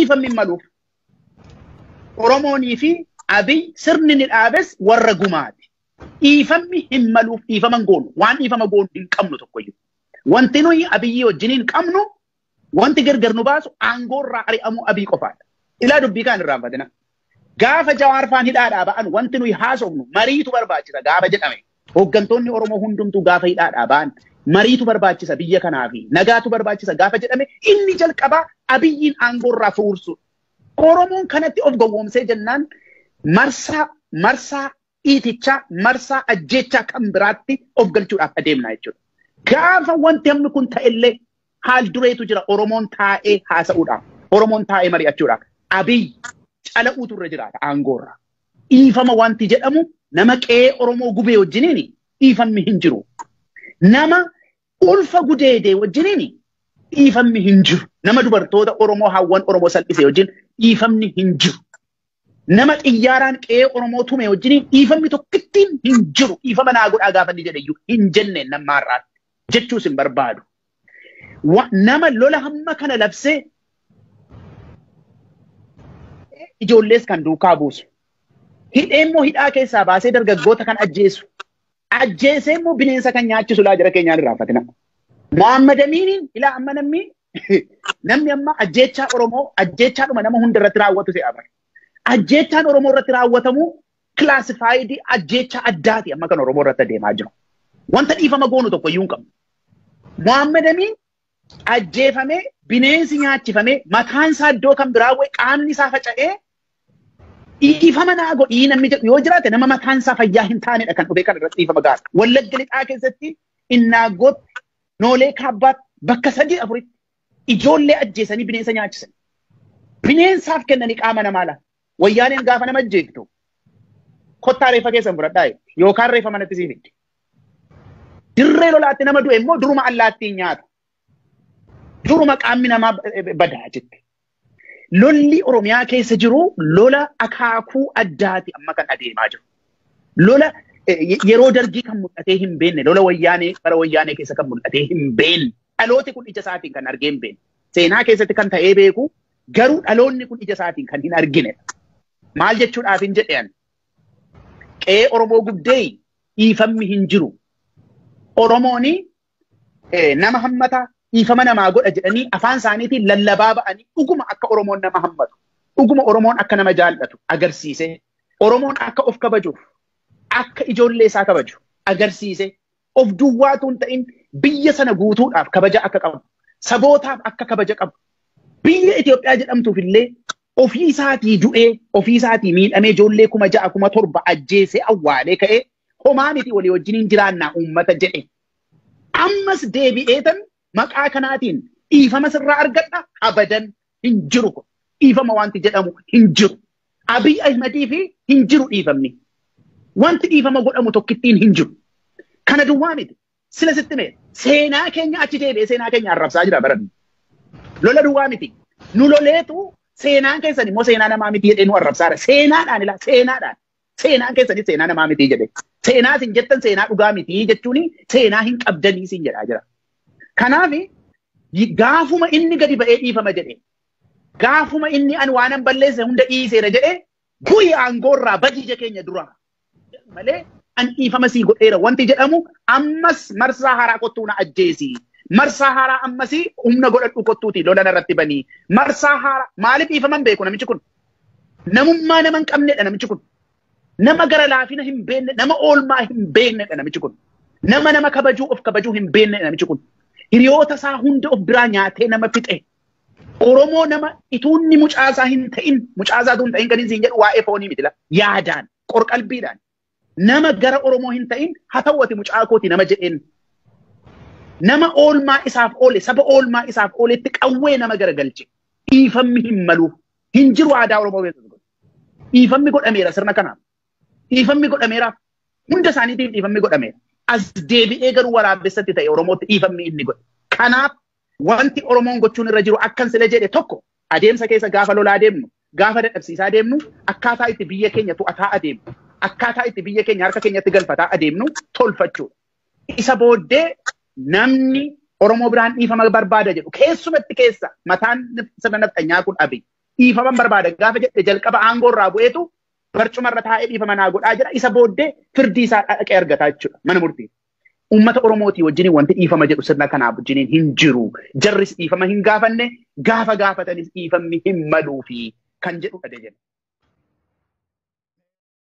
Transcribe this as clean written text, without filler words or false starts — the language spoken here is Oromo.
Dhiifamni hin maluuf. Oromoonii fi Abiy sirni ni dhaabes warra gumaati. Dhiifamni hin maluuf dhiifama hin goonu. Waan dhiifama goonu hin qabnu tokkoyyuu. Wanti nuyi Abiyyi wajjin hin qabnu wanti gargar nu baasu aangoorraa ari'amuu Abiy qofaadha. Ilaa dubbii kaan irraanfatina. Gaafa Jawaar faan hidhaadhaa ba'an wanti nuyi haasofnu mariitu barbaachisa gaafa jedhame. Hooggantoonni Oromoo hundumtuu gaafa hidhaadhaa ba'an mariitu barbaachisa biyya kanaafi nagaatu barbaachisa gaafa jedhame inni jalqabaa Abiyyiin aangoorraa fuursu. Oromoon kanatti of gowwoomsee jennaan marsaa dhiitichaa marsaa ajjeechaa kan biraatti of galchuudhaaf adeemna jechuudha. Gaafa wanti hammi kun ta'ellee haal dureetu jira Oromoon taa'ee haasa'uudhaaf, Oromoon taa'ee mari'achuudhaaf. Abiy cala'uutu irra jiraata aangoorra. Dhiifama wanti jedhamu nama qe'ee Oromoo gubee wajjiniin dhiifamni hin jiru. Nama ulfa gudeedee wajjiniin dhiifamni hin jiru. Nama dubartoota Oromoo hawwan Oromoo salphisee wajjin dhiifamni hin jiru. Nama xiyyaaraan qe'ee Oromoo tume wajjiniin dhiifamni tokkittiin hin jiru. Dhiifama naa godhaa gaafa inni jedhe iyyuu hin jenneen nama har'aatti jechuus hin barbaadu. Nama lola hamma kana labsee ijoollees kan duukaa buusu. Hidhee immoo hidhaa keessaa baasee dargaggoota kan ajjeesu. Ajjeesee immoo bineensa kan nyaachisu laa jara keenyaan irraanfatina. Muhammad Amiiniin ilaa amma namni amma ajjeechaa Oromoo ajjeechaadhuma nama hunda irratti raawwatu se'a bara. Ajjeechaan Oromoo irratti raawwatamu kilaasifaayidii ajjeechaa addaati amma kan Oromoo irratti adeemaa jiru. Wanta dhiifama goonu tokko iyyuu hin qabnu. Muhammad Amiin ajjeefamee bineensi nyaachifamee mataan isaa iddoo kan biraa wayi qaamni isaa faca'ee dhiifama naa godhii namni jedhu yoo jiraate nama mataan isaa fayyaa hin taanedha kan dhufee kan irratti dhiifama gaasa. Wallagga lixaa keessatti Innaagootti Noolee Kaabbaatti bakka 3-4 ijoollee ajjeesanii bineensa nyaachisan. Bineensaaf kennanii qaama namaa laata. Wayyaaneen gaafa nama ajjeeftu kottaa reeffa keessan fudhadhaa yookaan reeffa manatti sii fiddi. Dirree lolaatti nama du'e immoo duruma allaattiin nyaata. Duruma qaamni namaa badaa jetti. Lolli Oromiyaa keessa jiru lola akaakuu addaati amma kan adeemaa jiru. Lola yeroo dargii kan mul'atee hin beekne, lola wayyaanee bara wayyaanee keessa kan mul'atee hin beekne. Dhalooti kun ija isaatiin kan argee hin beekne. Seenaa keessatti kan ta'ee beeku garuu dhaloonni kun ija isaatiin kan hin arginedha. Maal jechuudhaaf hin jedhan? Qe'ee Oromoo gubdee dhiifamni hin jiru. Oromooni nama hammata dhiifama namaa godha jedhanii afaan isaaniitiin lallabaa ba'anii dhuguma akka Oromoon nama hammatu, dhuguma Oromoon akka nama jaallatu agarsiise, Oromoon akka of kabajuuf, akka ijoollee isaa kabaju agarsiise, of duwwaatu hin ta'in biyya sana guutuudhaaf kabaja akka qabu, sabootaaf akka kabaja qabu, biyya Itoophiyaa jedhamtuuf illee ofii isaatii du'ee, ofii isaatii miidhamee ijoollee 6,000 7,000 ajjeesee awwaalee ka'ee homaa miti walii wajjiniin jiraannaa uummata jedhe. Ammas deebi'eetan maqaa kanaatiin dhiifama sirraa argadha abadan hin jiru kun. Dhiifama wanti jedhamu hin jiru. Abiy Ahmedii fi hin jiru dhiifamni. Wanti dhiifama godhamu tokkittiin hin jiru. Kana duwwaa miti. Sila sitti mee seenaa keenya achi deebi'ee seenaa keenya arrabsaa jira baran. Lola duwwaa miti. Nu loleetu seenaan keessan immoo seenaa namaa miti jedhee nu arrabsaa jira. Seenaadhaan ilaa seenaadhaan. Seenaan keessanis seenaa namaa miti jedhe. Seenaa isin jettan seenaa dhugaa miti jechuun seenaa hin qabdanii isin jedhaa jira. Kanaaf gaafuma inni gadi ba'ee dhiifama jedhe, gaafuma inni ani waanan balleesse hunda dhiiseera jedhe, bu'i aangoorraa badi ija keenya dura malee an dhiifama sii godheera wanti jedhamu ammas marsaa haaraa kottuu na ajjeesi. Marsaa haaraa ammasii humna godhadhu kottuuti lola narratti banii. Marsaa haaraa maaliif dhiifaman beeku namichi kun? Namummaa nama hin qabnedha namichi kun. Nama gara laafina hin beekne, nama oolmaa hin beeknedha namichi kun. Nama nama kabajuu of kabajuu hin beeknedha namichi kun. Hiriyoota isaa hunda of biraa nyaatee nama fixe. Oromoo nama ituunni mucaasaa hin ta'in, mucaasaatu hin ta'in kan isin jedhu waa'ee foonii miti la. Yaadaan, qorqalbiidhaan. Nama gara Oromoo hin ta'in haa ta'u ati mucaa kooti nama jedheen. Nama oolmaa isaaf oole, saba oolmaa isaaf ooletti qawwee nama garagalche. Dhiifamni hin malu. Hin jiru aadaa Oromoo keessatti. Dhiifamni godhameera sirna kanaaf. Dhiifamni godhameera. Hunda isaaniitiif dhiifamni godhameera. As deebi'ee garuu waraabessatti ta'e Oromootti dhiifamni inni godhe. Kanaaf wanti Oromoon gochuun irra jiru akkan sila jedhe tokko adeemsa keessa gaafa lolaa deemnu, gaafa dadhabsiisaa deemnu, akkaataa itti biyya keenya to'ataa adeemnu, akkaataa itti biyya keenya harka keenyatti galfataa adeemnu tolfachuudha. Isa booddee namni Oromoo biraan dhiifama barbaada jedhu keessumatti keessa mataan sirna nafxanyaa kun Abiy. Dhiifaman barbaada gaafa jedhe jalqaba aangoo irraa bu'eetu barcumarra taa'ee dhiifama naa godhaa jira. Isa booddee firdii isaa dhaqee argataa jechuudha mana murtii. Uummata Oromootii wajjiniin wanti dhiifama jedhu sirna kanaaf wajjiniin hin jiru. Jarris dhiifama hin gaafanne, gaafa gaafatanis dhiifamni hin maluufi kan jedhudha jedha.